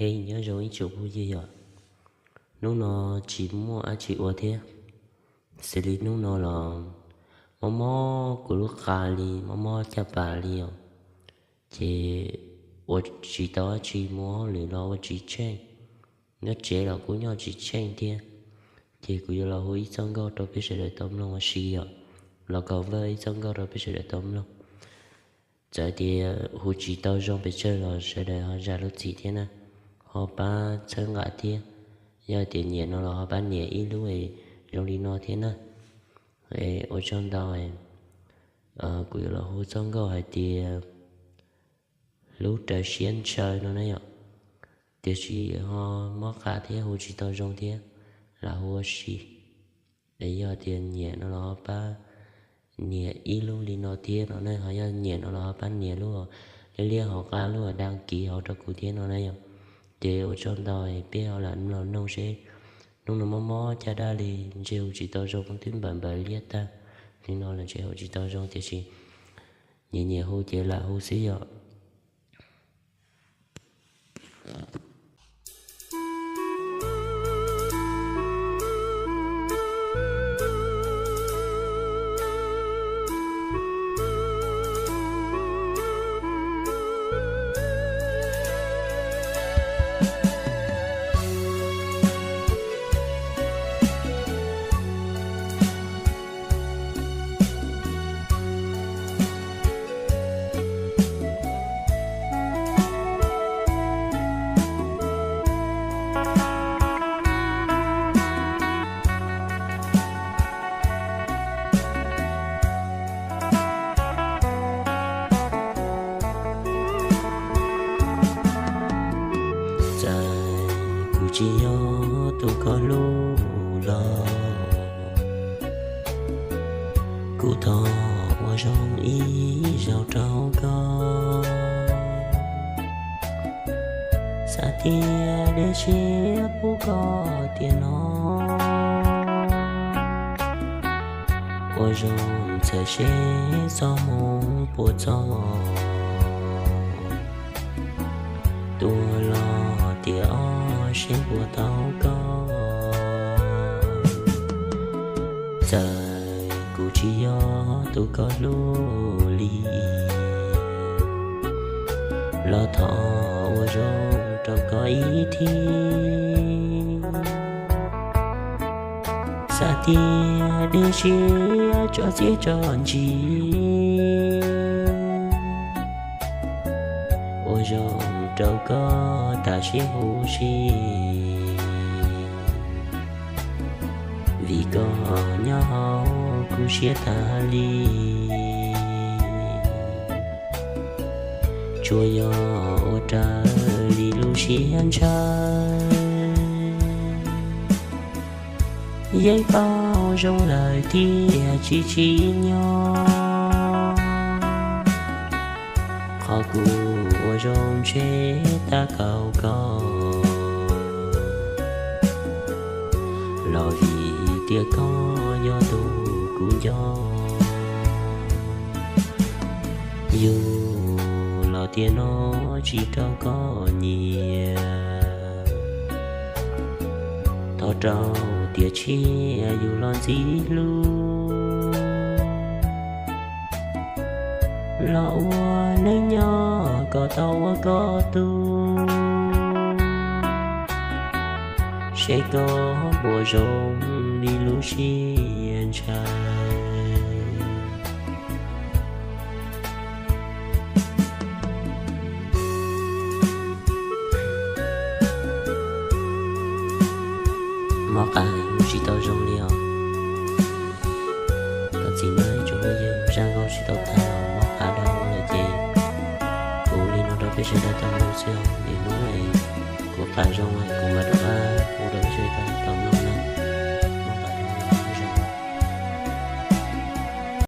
Hej, nyob zoo ib tsoom phooj ywg yom. Hnub no tsis muaj dab tsi ua thiab, xws li hnub no los mob mob kuv lub qa li, mob mob caj pas li os. Ces ua tsis tau dab tsi, mus hauj lwm los ua tsis tsheej, nyob tsev los kuj nyob tsis tsheej thiab. Ces kuv yuav los hu ib txoj nkauj rau peb sawv daws tau mloog ua si yom, los cover ib txoj nkauj rau peb sawv daws tau mloog. Txawm tias hu tsis tau zoo pes tsawg los sawv daws ho zam lub txim thiab na, ho pab txhawb nqa thiab. Yog tias nyiam no los ho pab nias ib lub zoo li no thiab na. Ua tsaug ntau. Kuv yuav los hu txoj nkauj hais tias hlub raws siab ntshaw no na yom, tiam sis ho mob qa thiab hu tsis tau zoo thiab, lam hu ua si. Es yog tias nyiam no los ho pab nias ib lub li no thiab no na, ho yog nyiam no los ho pab nias lub liab liab hauv qab, lub đăng ký hauv rau kuv thiab no na yom. Ces ua tsaug ntau, peb ho lam los mloog seb. Hnub no mob mob caj dab li, ntshe hu tsis tau zoo, twb npawm npawm liab tag li no los ntshe hu tsis tau zoo, tiam sis nyiam nyiam hu ces lam hu xwb yom. Txawm kuv tsis yog tus koj hlub los, kuv thov ua zoo ib zaug rau koj. Xav tias dej siab pub koj tiam no, ua zoo txhawm seb txoj hmoo puas txog, tuaj los tiam ob seb puas tau koj. Txawm kuv tsis yog tus koj hlub li, los thov ua zoo rau koj ib thib. Xav tias dej siab tso txiaj tso ntsim, ua zoo rau koj tas siab huv si, vim koj nyob hauv kuv siab tas li. Tsuas yog ua raws li lub siab ntshaw, yeej paub zoo lawm tias tsis tsim nyog. Qhov kuv ua zoo ntshe tab kaum koj, los vim tias koj yog tus kuv nco. Yus los tiam no tsis raug koj nyiam, thov rau tiam tshiab yus los ntxim hlub, los ua neej nyob kom tau ua koj tug, seb koj puas zoo li lub siab ntshaw. Mob qa hu tsis tau zoo li os. Thov txim nawb tsoom phooj ywg, zaj nkauj tsis tau tag los mob qa dhau lawm ces kuv hu li no rau peb sawv daws tau mloog xwb os. Lwm hnub kuv qa zoo kuv mam rov qab hu rau peb sawv daws tau mloog na.